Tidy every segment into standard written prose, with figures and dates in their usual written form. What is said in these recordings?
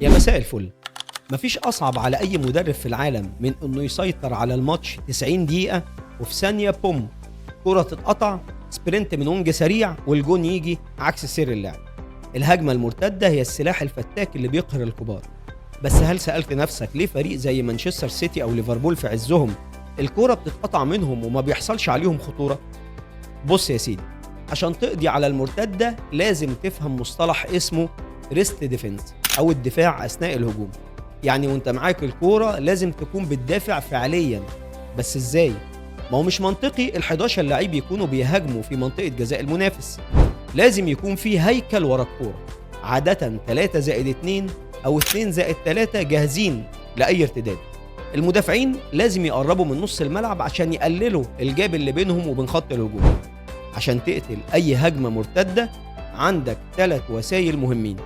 يا مساء الفل. مفيش أصعب على أي مدرب في العالم من إنه يسيطر على الماتش 90 دقيقة وفي ثانية بوم كرة تتقطع، sprint من wing سريع والجون يجي عكس سير اللعب. الهجمة المرتدة هي السلاح الفتاك اللي بيقهر الكبار. بس هل سألت نفسك ليه فريق زي مانشستر سيتي أو ليفربول في عزهم الكرة بتتقطع منهم وما بيحصلش عليهم خطورة؟ بص يا سيدي، عشان تقضي على المرتدة لازم تفهم مصطلح اسمه rest defense أو الدفاع أثناء الهجوم. يعني وانت معاك الكورة لازم تكون بتدافع فعليا. بس ازاي؟ ما هو مش منطقي ال 11 لعيب يكونوا بيهاجموا في منطقة جزاء المنافس. لازم يكون في هيكل ورا الكورة، عادة 3 زائد 2 أو 2 زائد 3، جاهزين لأي ارتداد. المدافعين لازم يقربوا من نص الملعب عشان يقللوا ال gap اللي بينهم وبين خط الهجوم. عشان تقتل أي هجمة مرتدة عندك ثلاث وسائل مهمين.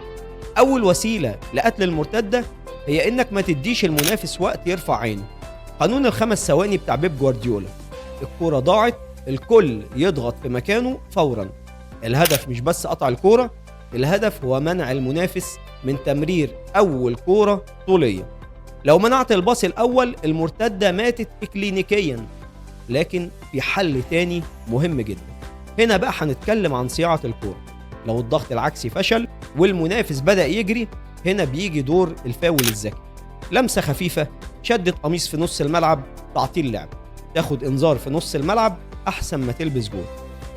أول وسيلة لقتل المرتدة هي إنك ما تديش المنافس وقت يرفع عينه. قانون ال 5 ثواني بتاع بيب جوارديولا: الكرة ضاعت، الكل يضغط في مكانه فورا. الهدف مش بس قطع الكورة، الهدف هو منع المنافس من تمرير أول كورة طولية. لو منعت الباص الأول، المرتدة ماتت إكلينيكيا. لكن في حل تاني مهم جدا. هنا بقى هنتكلم عن صياعة الكورة. لو الضغط العكسي فشل والمنافس بدأ يجري، هنا بيجي دور الفاول الذكي: لمسة خفيفة، شدة قميص في نص الملعب، تعطيل لعب. تاخد انذار في نص الملعب احسن ما تلبس جول.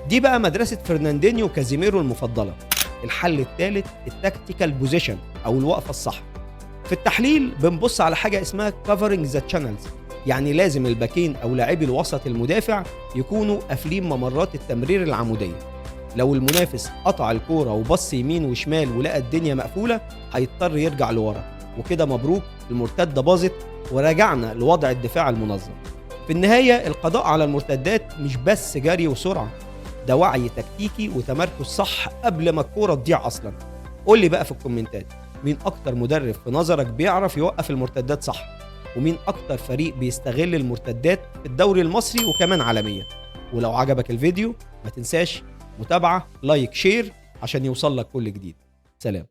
دي بقى مدرسة فرناندينيو وكازيميرو المفضلة. الحل الثالث ال tactical position او الوقفة الصح. في التحليل بنبص على حاجة اسمها covering the channels، يعني لازم الباكين او لاعبي الوسط المدافع يكونوا قافلين ممرات التمرير العمودية. لو المنافس قطع الكورة وبص يمين وشمال ولقى الدنيا مقفولة، هيضطر يرجع لورا، وكده مبروك، المرتدة باظت ورجعنا لوضع الدفاع المنظم. في النهاية، القضاء على المرتدات مش بس جري وسرعة، ده وعي تكتيكي وتمركز صح قبل ما الكورة تضيع أصلا. قول لي بقى في الكومنتات، مين أكتر مدرب في نظرك بيعرف يوقف المرتدات صح؟ ومين أكتر فريق بيستغل المرتدات في الدوري المصري وكمان عالميا؟ ولو عجبك الفيديو ما تنساش متابعة، like، share، عشان يوصل لك كل جديد. سلام.